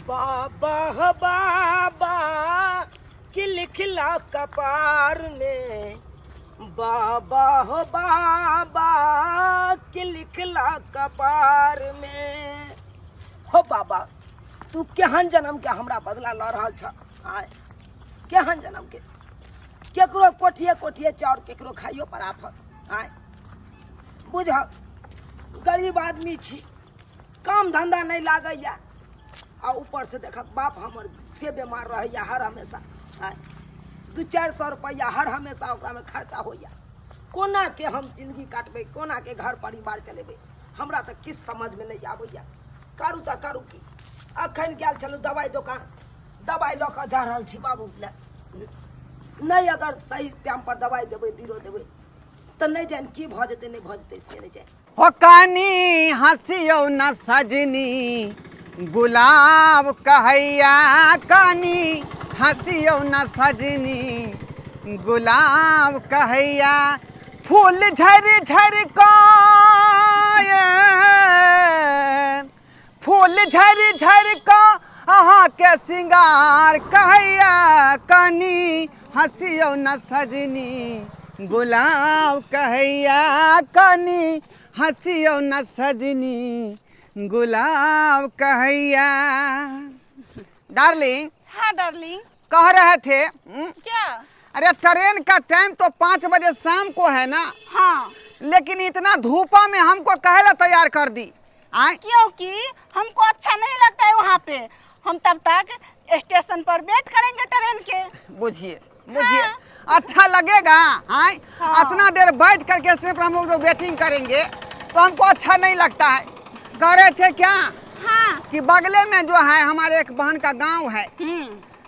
बाबा हो बाबा कि लिखला कपार में, बाबा हो बाबा कि लिखला कपार में। हो बाबा, तू केहन जन्म के हमरा बदला लऽ रहल छ? आय केहन जन्म के? केकरो कोठिए कोठिए चाउर, केकरो खाइयो पर आफत। आय बुझ, गरीब आदमी छी, काम धंधा नहि लागैया, आ ऊपर से देखक बाप हमर से बीमार रहैया हर हमेशा। आय 200-400 रुपैआ हर हमेशा ओकरामे खर्चा होइया। कोना के हम जिंदगी काटबै, कोना के घर परिवार चलेबै, हमरा तऽ किछु समझमे नहि आबैया। करू तऽ करू की? अखन गेल छलहुँ दवाइ दोकान, दवाइ लऽ कऽ जा रहल छी बाबू लए। नहि अगर सही टाइमपर दवाइ देबै, बीरो देबै, तऽ नहि जानि की भऽ जेतै, नहि भऽ जेतै से नहि जानि। हो कानी हँसियौ न सजनी गुलाब कहैया, कानी हँसियौ न सजनी गुलाब कहैया, फूल झरि झरि कऽ, फूल झरि झरि कऽ अहाँके सिंगार कहैया, कनी हँसियौ न सजनी गुलाब कहैया, कनी हँसियौ न सजनी गुलाब कहैया। डार्लिंग। हाँ डार्लिंग। कह रहे थे क्या? अरे ट्रेन का टाइम तो 5 बजे शाम को है ना? हाँ। लेकिन इतना धूपा में हमको कहेला तैयार कर दी आए? क्योंकि हमको अच्छा नहीं लगता है वहाँ पे, हम तब तक स्टेशन पर वेट करेंगे ट्रेन के। बुझिए बुझिए। हाँ। अच्छा लगेगा आए? हाँ। इतना देर बैठ करके स्टेशन पर हम लोग जो वेटिंग करेंगे तो हमको अच्छा नहीं लगता है। कह रहे थे क्या? हाँ। कि बगले में जो है हमारे एक बहन का गांव है,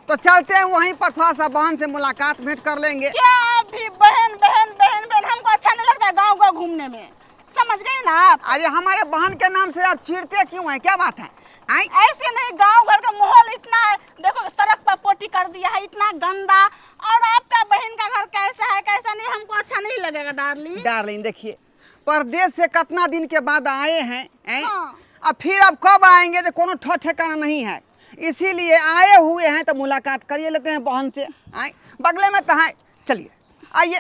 तो चलते हैं वहीं पर, थोड़ा सा बहन से मुलाकात भेंट कर लेंगे। क्या आप भी बहन बहन बहन बहन, हमको अच्छा नहीं लगता है गाँव गाँव घूमने में, समझ गए ना आप? अरे हमारे बहन के नाम से आप चिढ़ते क्यों हैं, क्या बात है? आई? ऐसे नहीं, गांव घर का माहौल इतना है, देखो सड़क पर पोटी कर दिया है, इतना गंदा, और आपका बहन का घर कैसा है कैसा नहीं, हमको अच्छा नहीं लगेगा डार्लिंग। डार्लिंग देखिए, परदेश से कितना दिन के बाद आए हैं, हैं? हाँ। अब फिर अब कब आएंगे तो कोनो ठो ठिकाना नहीं है, इसीलिए आए हुए हैं तो मुलाकात करिए लेते हैं बहन से। आए बगले में तो है, चलिए आइए।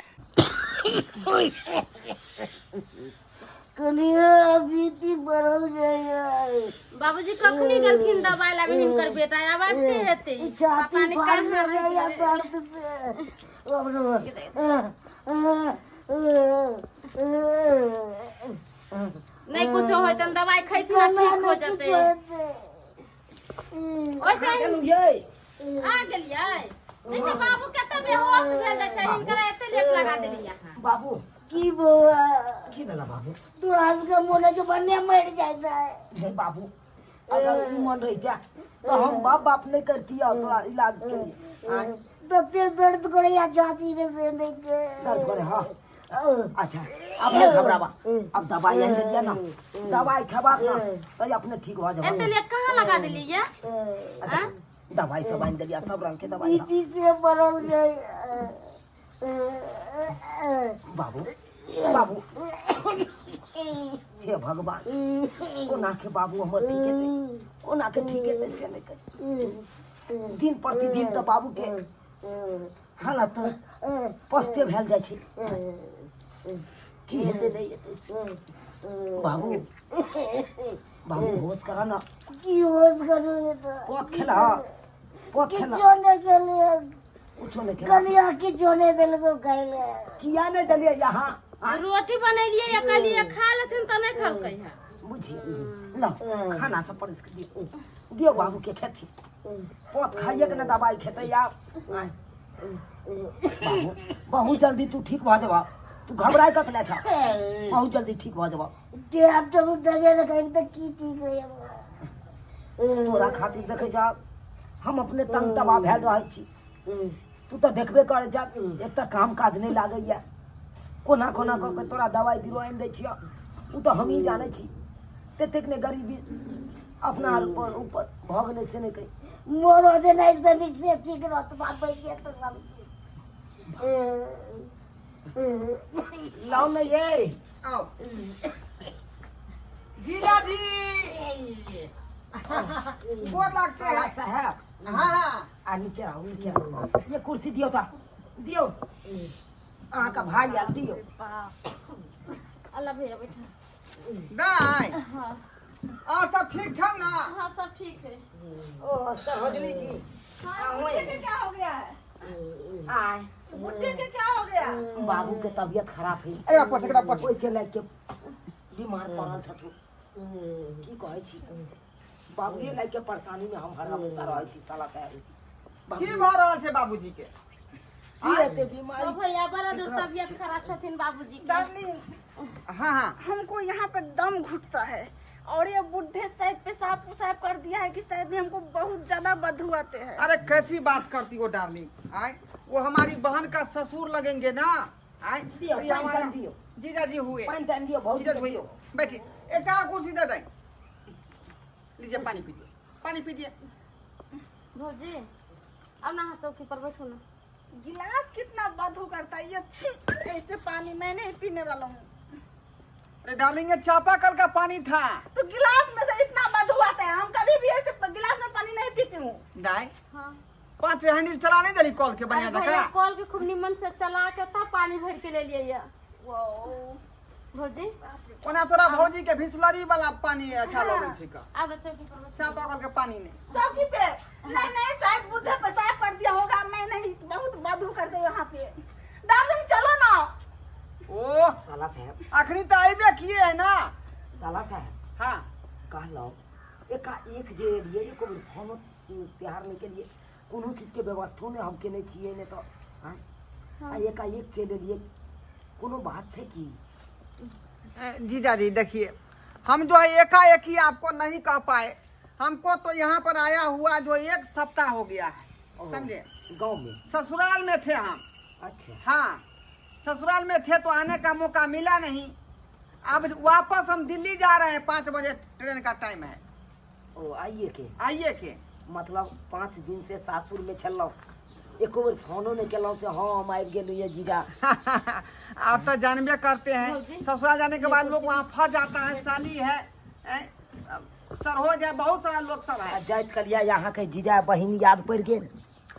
कनिया बीपी बढ़ल जाइए। बाबूजी कखनी गेलखिन दवाई लाबे हिनकर बेटा, आब आबिते हेतै। छाती पता नहि फाड़ कहाँ रहि जाइए गेलै। दर्द से। नहि कुछो होतन, दवाई खैथिन आ ठीक हो जेतै। ओइसे गेलहुँ यै। आ गेलियै? देखियौ बाबू कते बेहोश भेल जाइ छै, हिनकर एते लेट लगा देलियै अहाँ। बाबू। की बौआ? की भेला बाबू? तोरा सबके मोन है जो बन्ने मरि जाइत है। हे बाबू, अगर ई मन रहिते तो हम बाप बाप नहीं करती और तोरा इलाज के लिए। आँय, तते दर्द करैया छाती में से देख के। दर्द करे? हाँ, अच्छा अब नहीं घबराबा, अब दवाई आनि देलियै ना, दवाई खेबाक ना तो अपने ठीक भऽ जेबा। एते लेट कहाँ लगा देलियै? अच्छा, दवाई सब आनि देलियै, सब रंग के दवाई। बीपी से बढ़ल जाय। बाबू बाबू, हे भगवान, कोना के बाबू हमर ठीक हेतै, कोना के ठीक हेतै से नहि कहि। दिन प्रतिदिन तऽ बाबू के हालत पस्ते भेल जाइ छै, की हेतै नहि हेतै से। बाबू बाबू, होश करा ना। की होश करू? पथ खेला, पथ खेला। किछो नहि केलियै। कुछो नहि खेला? कनिया किछो नहि देलको खाइ लए। किया नहि देलियै यहाँ? रोटी बनेलियै या कहलियै खा लेथिन तऽ नहि खेलकै है। बुझिए लो, खाना सब परसि के दियौ, दियौ बाबू के, खेथिन। पथ खाइए के ने दवाइ खेतै आब। आँय। बाबू, बहुत जल्दी तू ठीक भऽ जेबह, तू घबराय कत ले छ, बहुत जल्दी ठीक भऽ जेबह। टेप तो देबे ने करी तऽ की ठीक होइए? तोरा खातिर देखै छ हम अपने तंग तबाह भेल रहै छी, तू तऽ देखबे करै छ। एक तऽ काम काज नहि लागैया, कोना कोना कऽ के तोरा दवाइ बीरो आनि दै छियह, ओ तऽ हमही जानै छी। ततेक ने गरीबी अपना ऊपर ऊपर भऽ गेलै से नहि कही। मरो देनाइ से नीक से ठीक रहत, बाप बचि जेतै सब चीज। लाउ ने ये। आओ जीजाजी। गोर लगते साला हैं। साहब। हाँ हाँ। आ नीचे आओ, नीचे आओ, ये कुर्सी दियो ता दियो, अहाँ का भाई आयल, दियो। अल्लाह भैया बैठो। दाई। हाँ। और सब ठीक ठाक ना? हाँ, सब ठीक है। ओ सरोजनी जी। हाँ, बुढ़े के क्या हो गया है? आय। बुढ़े के क्या हो गया? बाबू के तबियत खराब है। एकरा पोछ, एकरा पोछ। ओहिके लए के बीमार पड़ल छथुन। की कहै छी, बाबूए लए के परेशानी में हम हर हमेशा रहै छी साला साहब। की भऽ रहल छै बाबूजी के? की हेतै बीमारी। ओ भैया, बड़ा जोर तबियत खराब छथिन बाबूजी के। डार्लिंग। हाँ हाँ। हमको यहाँ पे दम घुटता है और ये बुढ़े शायद पेशाब पुसाब कर दिया है कि शायद ही हमको बहुत ज्यादा बदबू आते हैं। अरे कैसी बात करती हो डार्लिंग, आए वो हमारी बहन का ससुर लगेंगे ना, आए। दियो, तो ये पानी हमारा तानी दियो। जीजा जी हुए। पानि तानि दियो भौजी। जीजा जी हुए। दियो। बैठिए, एक कुर्सी दे दें, लीजिए पानी पीजिए, पानी पीजिए। भौजी, अब ना अहाँ चौकी पर बैठू ना। गिलास कितना बदबू करता है ये, छी, ऐसे पानी मैं नहीं पीने वाला हूँ। अरे डार्लिंग, ये चापाकल का पानी था। तो गिलास में से इतना बदबू आता है, हम कभी भी ऐसे गिलास में पानी नहीं पीती हूँ। दाई। हाँ। पांच हैंडल चला नहीं दिली कल के बढ़िया अरे भैया, जगह। कल के खूब निमन से चला के तब पानी भर के ले लिए ये। भौजी। ओना तोरा भौजी के बिसलरी वाला पानी अच्छा लगै छै का। आब ना चौकी पर बैठू। चापाकल के पानी नहीं। चौकी पे नहीं नहीं, शायद बुढ़े पेशाब कर दिया होगा, मैं नहीं, बहुत बदबू करते यहाँ पे। डार्लिंग चलो ना। ओ साला साहब। अखनी तो अबे किए है ना। साला साहब। हाँ। कहलहुँ एका एक जे एलियै, एको बेर फोनो त्योहार नहि केलियै, कोनो चीजके व्यवस्थो नहि हम केने छियै, नहि तऽ आँय? आ एकाएक चलि एलियै, कोनो बात छै की? जीजा जी देखिए, हम जो है एकाएक ही आपको नहीं कह पाए, हमको तो यहाँ पर आया हुआ जो एक सप्ताह हो गया है। ओ, समझे? गाँव में। ससुराल में थे हम। अच्छा। हाँ, ससुराल में थे तो आने का मौका मिला नहीं। अब वापस हम दिल्ली जा रहे हैं, 5 बजे ट्रेन का टाइम है। ओ आइए के? आइए के। मतलब 5 दिन से सासुर में छलहुँ, एको बेर फोनो नहि केलहुँ से हाँ हम आबि गेलहुँ ये जीजा? आप तो जानबे करते हैं, भौजी। ससुराल जाने के बाद लोग वहाँ फंस जाता है, साली है, हैं? सरहोज है, बहुत सारा लोग सब आ है। जाइत कलिया अहाँके जीजा बहिन याद पड़ि गेल?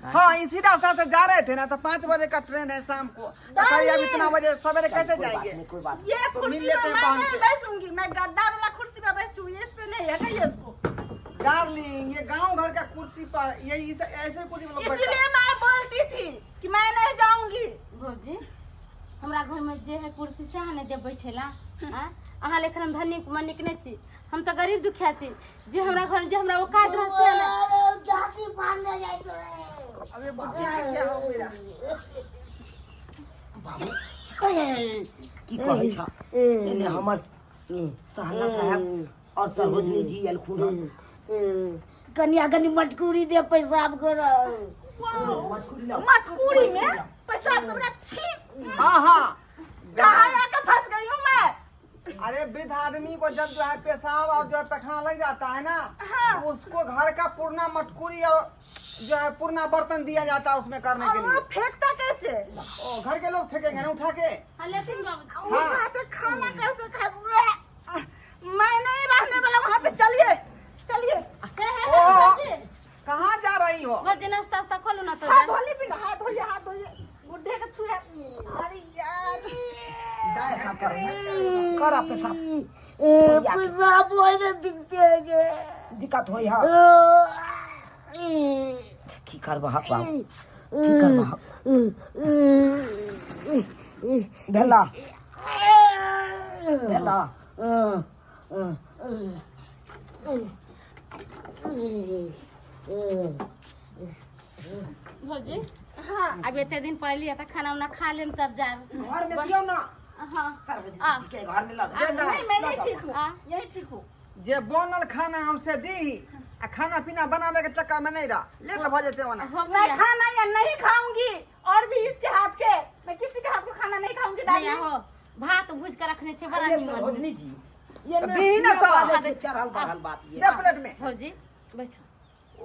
हाँ, इसी रास्ता से जा रहे थे ना, तो 5 बजे का ट्रेन है शाम को, तो कहिए अब इतना बजे सवेरे चल, कैसे कोई बात जाएंगे? नहीं, कोई बात ये तो कुर्सी मिल लेते पे हैं मैं बहन नहीं से। बैठूंगी, मैं गद्दा वाला कुर्सी पे बैठूंगी, इस पे नहीं, हटाइए इसको। डार्लिंग, ये गांव घर का कुर्सी पर यही ऐसे कुर्सी पर लोग बैठता है। इसलिए मैं बोलती थी कि मैं नहीं जाऊंगी। भौजी, हमरा घर में जे है कुर्सी से अहाँ नहि देब बैठेला? आँय? अहाँ लेखन हम धनिक मनिक नहि छी, हम तऽ गरीब दुखिया छी। जे हमरा घर में जे हमरा औकात रहत से ने। अरे जाति पान ले जाए तो रे। अब ये बुढ़े के क्या हो गया? बाबू, की कहै छ, एने हमर सहला साहब और सरोजनी जी एलखुन हन। कनिया कनी मटकूरी दे, पेशाब कर। मटकुरी लाओ। मटकूरी में पेशाब कर, छी। हाँ हाँ। कहाँ आके फंस गई हूँ मैं? अरे वृद्ध आदमी को जब जो है पेशाब और जो है पैखाना लग जाता है ना, तो उसको घर का पुरना मटकुरी और जो है पुरना बर्तन दिया जाता है उसमें करने और के वो लिए। फेंकता कैसे? ओ, घर के लोग फेंकेंगे ना उठा के। हाँ, लेथिन बाबू। उस हाथे खाना कैसे खा? मैं नहीं रहने वाला वहाँ पे, चलिए चलिए। हे हे हे। ओ। भौजी। कहाँ जा रही हो? भौजी, नाश्ता उस्ता खोलू ना तो। हाथ धोली भी ना, हाथ धोइए, हाथ धोइए, बुढ़े के छुए, अरे यार। पेशाब कर, कर पेशाब। ए, पेशाब होय ने दिखते है के। दिक्कत होई हा। की करबह बाबू, की करबह? भेला भेला। भौजी। हाँ। अब एते दिन पढ़ली तऽ खाना उना खा लेम तब जायब। घर में दियौ ना। हाँ। सार्वजनिक आ। जी के घर में लग। नहीं, मैं यही ठीक हूँ। हाँ। यही ठीक हूँ। जे बनल खाना हमसे दी आ खाना पीना बनावे के चक्कर में नहीं रह, लेट भ जेते ओना। हो मैं भैया। खाना या नहीं खाऊंगी और भी इसके हाथ के, मैं किसी के हाथ को खाना नहीं खाऊंगी। भैया। डाली। हो, भात भूज के रखने छै, बड़ा ये निमन। सरोजनी जी, ये तो दीही ना तो। बाजै छै, चढ़ल बढ़ल बात ये। दे प्लेट में। भौजी, बैठो।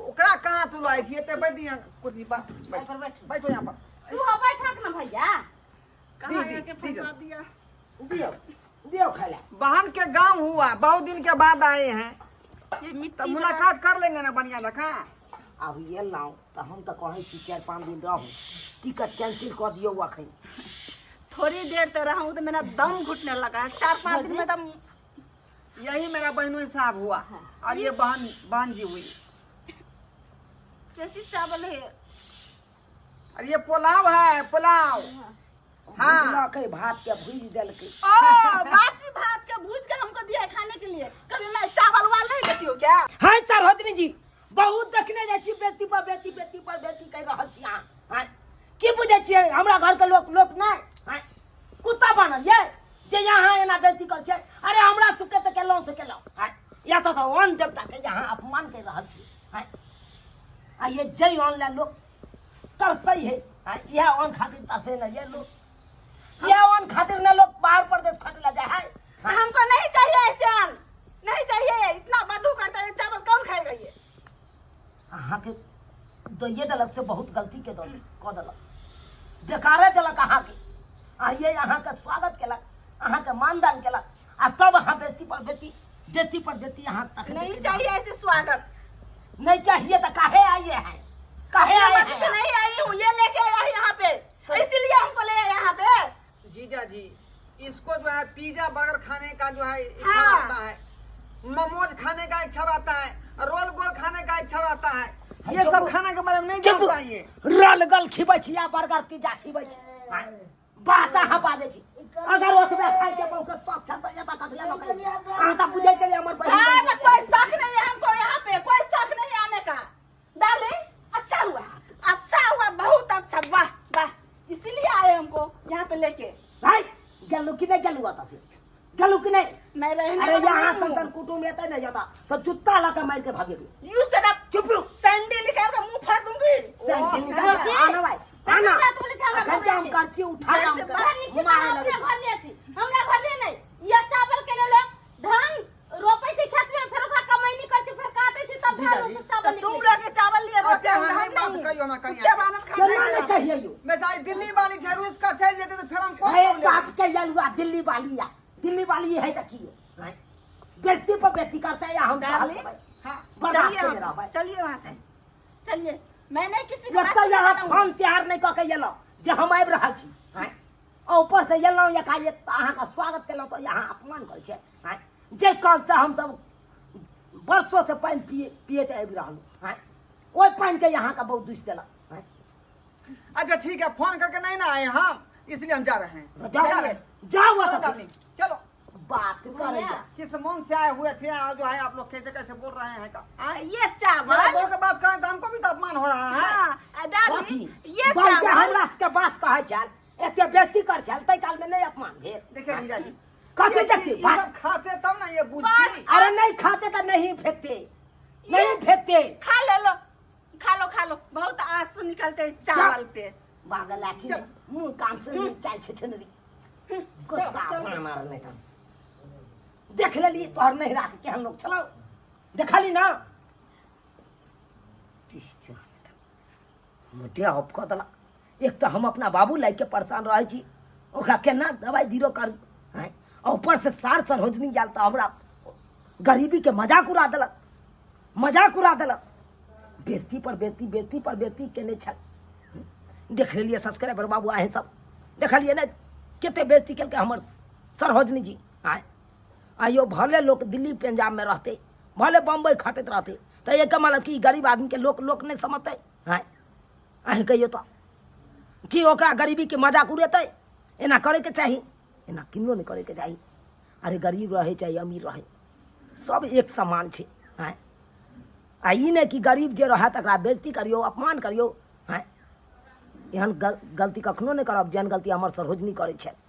ओकरा कहाँ तू लाई थी? एते बैठ दिया कुर्सी पर। एहि पर बैठ। बैठो। बैठो यहाँ पर। तू हो, बैठक ना भैया। कहाँ दी, आके दी। फंसा दिया? दियौ, दियौ खाय ला। बहन के गांव हुआ, बहुत दिन के बाद आए हैं। ये मिट्टी तो मुलाकात कर लेंगे ना बढ़िया जका। आब एलहुँ तऽ हम तऽ कहै छी 4-5 दिन रहू, टिकट कैंसिल कऽ दियौ अखन। थोड़ी देर तो रहा हूँ तो मेरा दम घुटने लगा है। 4-5 दिन में दम। यही मेरा बहनोई साहब हुआ और ये बहन बहन जी हुई। कैसी चावल है? और ये पुलाव है, पुलाव। हाँ। भुजलकै भात के भूजि देलकै। ओ बासी भात के भूज के हमको दिया है खाने के लिए। कभी मैं चावल वाल नहीं देती हूँ क्या? हाँ सरहोजनी जी, बहुत देखने जाइ छी, बेटी पर बेटी, बेटी पर बेटी कहि रहल छी अहाँ। हाँ, की बुझै छियै हमरा घर के लोक लोक नहि? हाँ, कुत्ता बनल ये जे यहाँ एना बेइज्जती करै छै। अरे हमरा सबके तऽ केलहुँ से केलहुँ। हाँ, या तऽ अन्न देवता के यहाँ अपमान करि रहल छी। हाँ, आ ये जै अन्न लए लोक तरसै है, हाँ, इएह अन्न खातिर तरसै ने ये लोक, इएह अन्न खातिर ने लोक बाहर परदेश खटै लए जाइ है। हाँ। हमको नहीं चाहिए ऐसे अन्न, नहीं चाहिए। इतना बदबू करता है चावल, कौन खाएगा ये? अहाँके दैये देलक से बहुत गलती के कऽ देलक, बेकारे देलक अहाँके। आइए अहाँके स्वागत केलक, अहाँके मानदान केलक, आ तब अहाँ बेटी पर बेटी, बेटी पर बेटी अहाँ तक नहीं चाहिए ऐसे स्वागत। नहीं चाहिए तो काहे आइए हैं, काहे अपने आए मर्जी से हैं? नहीं आई हूँ, ये लेके आया है यहाँ पे, इसीलिए हमको ले आया यहाँ पे। जीजा जी, इसको जो है पिज्जा बर्गर खाने का जो है इच्छा हाँ। रहता है, मोमोज खाने का इच्छा रहता है, रोल गोल खाने का इच्छा रहता है, ये सब खाने के बारे में नहीं चुप। जानता ये। रोल गोल खिबै छी आ बर्गर पिज्जा खिबै छी। हाँ, बात अहाँ बाजै छी। अगर ओतबे खाइ के बहुके शौक छल तऽ एतऽ कथी लए लऽ के एलियै? अहाँ तऽ बुझै छलियै हमर बहिन हाँ, बहिन तो कोई शौक नहीं है हमको यहाँ पे, कोई शौक नहीं आने का। डार्लिंग अच्छा हुआ, अच्छा हुआ, बहुत अच्छा, वाह वाह, इसीलिए आए हमको यहाँ पे लेके। भाई गेलू कि नहीं गेलू ओतऽ से? गेलू कि नहीं? मैं रहने अरे वाला यहाँ नहीं हूँ। संतन कुटुम्ब एतै नहि जता तऽ जुत्ता लऽ के मारि के भागेबै। You shut up. चुप रहो। सैंडल निकाल के मुंह फाड़ दूंगी। सैंडल निकाल के जी। आना भाई, आना। बात बोलै छै हमरा अखन घर के हम मे। कर छी, उठा के हम जैसे कर- बाहर नीचे मारे हमरा लगै छी। घर ले छी, हमरा घर ले नहीं। ये चावल के लेल लोग धान रोपै छै खेत में, फेर ओकरा कमैनी करै छै, फेर काटै छै, तब जीजा धान जी। रोपै, चावल तुम निकलै लोग के चावल लिए अते रोटी, हम हम नहीं बात नहीं। कहियो हमरा कनिया कुत्ते के। बानर खाते केना हैं। नहि कहियै यौ? वैसे आई दिल्ली वाली छै, रूस का चलि जेतै तऽ फेर हम कोन अरे काम लेबै? बाप के यलुआ दिल्ली वाली या दिल्ली वाली है देखियो, हैं? बेइज्जती पर बेइज्जती करते हैं या हम सहल डार्लिंग, लेबै? हाँ। बर्दाश्त चलिए केने हम, रहबै। चलिए वहाँ से चलिए। मैं नहीं किसी के एतऽ बात यहाँ सुनने वाला हूँ। फोन तैयार नहि कऽ के एलहुँ जे हम आबि रहल छी, हैं? आ ऊपर से एलहुँ एकाएक तऽ अहाँके स्वागत केलहुँ तऽ यहाँ अपमान करै छै, हैं? जे कलसँ हमसब वर्षोसँ पानि पिए पियैत आबि रहलहुँ, हैं? ओहि पानिके अहाँके बहुत दूसि देलक, हैं? अच्छा ठीक है, फोन करके नहीं ना आए हम, इसलिए हम जा रहे हैं। जाओ जा रहे हैं। जाओ चलो ओतऽ से। डार्लिंग, चलो। बात करैया। किस मन से आए हुए थे और जो है आप लोग कैसे कैसे बोल रहे हैं का? आए? ये चावल मेरा बहू के बात करें तो हमको भी तो अपमान हो रहा है। हाँ, डार्लिंग, कथी? ये बच्चा चावल हमरा सबके बात कहै छल, एते बेइज्जती कर छल, ताहि कालमे नहि अपमान भेल। देखिए जीजा जी, कथी ये देखी? ये सब खाते तब ना ये बुझती। अरे नहीं खाते तो नहीं फेंकते, नहीं फेंकते। खा ले लो, खा लो, खा लो, बहुत आंसू निकलते हैं चावल पे। बागल आखी चल। मुंह कान से नहीं चाल छै छनरी। कुत्ता मारल नहीं काम। देख लेली तोहर नहीं राख के हम लोग चलाओ, देखली ना मुटे ऑफ कऽ देलक। एक तऽ हम अपना बाबू लाइ के परेशान रहै छी, ओकरा केना दवाइ बीरो करी, आँय? आ ऊपर से सार सरोजनी आयल तऽ हमरा गरीबी के मजाक उड़ा देलक, मजाक उड़ा देलक। बेइज्जती पर बेइज्जती, बेइज्जती पर बेइज्जती केने छल। देख लेलियै सब्सक्राइबर बाबू अहें सब देखलियै ने कते बेइज्जती केलकै हमर सरोजनी जी, आँय? आइयो भले लोक दिल्ली पंजाब में रहतै, भले बम्बई खटैत रहतै, तऽ एकर मतलब कि गरीब आदमीके लोक लोक नहि समझतै, आँय? अहीं कहियौ तऽ कि ओकरा गरीबीके मजाक उड़ेतै? एना करैके चाही? एना किन्नो नहि करैके चाही। अरे गरीब रहै चाहे अमीर रहै, सब एक समान छै, आँय? आ ई नहि कि गरीब जे रहै तकरा बेइज्जती करियौ, अपमान करियौ, आँय? एहन गलती कखनो नहि करब जेहन गलती हमर सरोजनी करै छथि।